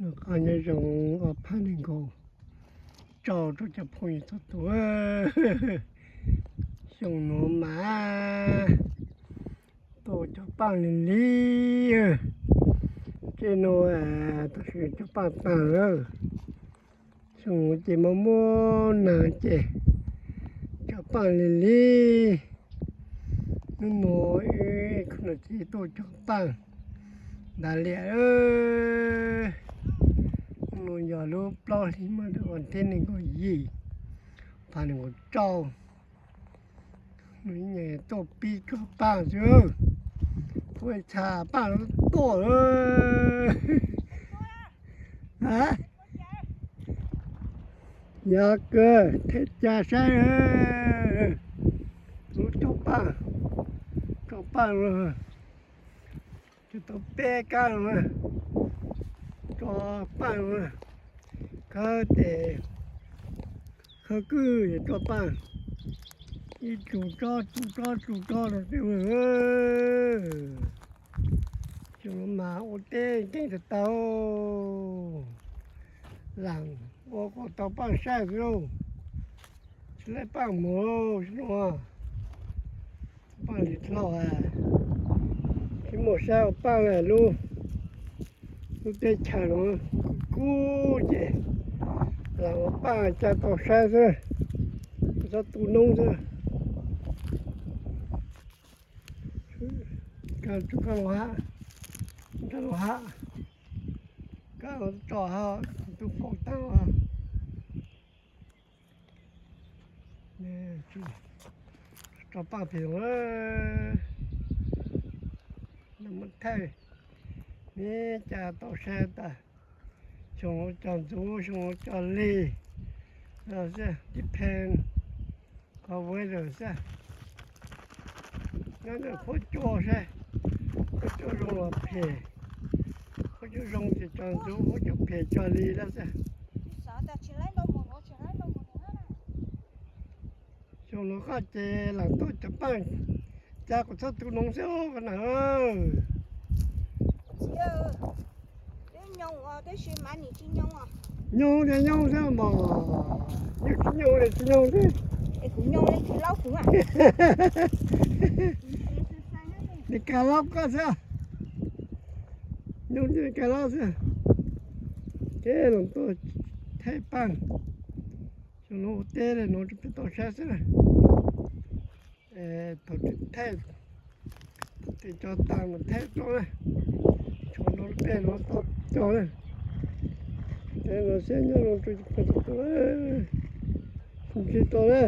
Qhov nyob zoo ob phav nees nkaum rau rau cov phooj ywg txhua tus. Xyoo nuav mas tuaj cog paaj lig lig. Tej nuav tam sim cog paaj taag lawm. Xyoo nuav ces muaj muaj naag ces cog paaj lig lig. Nub nuav ib khub niam txiv tuaj cog paaj ntav liam. Nub nuav yog lub plaub hli mas ua thib nees nkaum yim, phav nees nkaum rau. Nws nyeem tuaj pib cog paaj xwb, phuaj txha paaj lub tuaj. Yog kawg, them cas saib, lub cog paaj, cog paaj, cog tau peb kab lawm, cog paaj lawm, khawb tes, khawb kwj es cog paaj, ib tsu tsob tsu tsob tsu tsob no xwb. Xyoo no mas ua teb nkeeg tag tau, laam ua kom tau paaj saib xwb lauj. Tsis laib paaj mus xwb no, paaj lig dlhau, tsis muaj saib ua paaj lub, lub teb chaws no kub kub ces laam ua paaj ca tau saib xwb, txhob tu noob xwb. Kab tso, kab lug hab, kab lug hab, kab lug tso hab, tub paub taag. Tso paaj pem, muab thaij, neb ca tau saib tas. Xyoo nuav cog ntxuv, xyoo nuav cog lig, depend qhov weather xwb. Nyob ntawm qhuab cua saib, qhuab cua zoo los phem, qhuab cua zoo ces cog ntxuv, qhuab cua phem cog lig lawm xwb. Xyoo nuav koj ces laam tuaj cog paaj, ca kuv txhob tu noob xwb koj na. Nyob tias nyob xwb mog, yog tsis nyob li tsis nyob xwb. Li kag laub koj xwb, nyob li kag laub xwb. Ces los tuaj thaij paaj, xyoo nuav ua teb li no rau peb tau saib xwb na. Thaum twg thaij, thaum twg cog taag mas thaij rau na. Xyoo nuav peb nuav tau cog na. Ces nuav saib nyob zoo rau peb tau, sib ntsib rau na.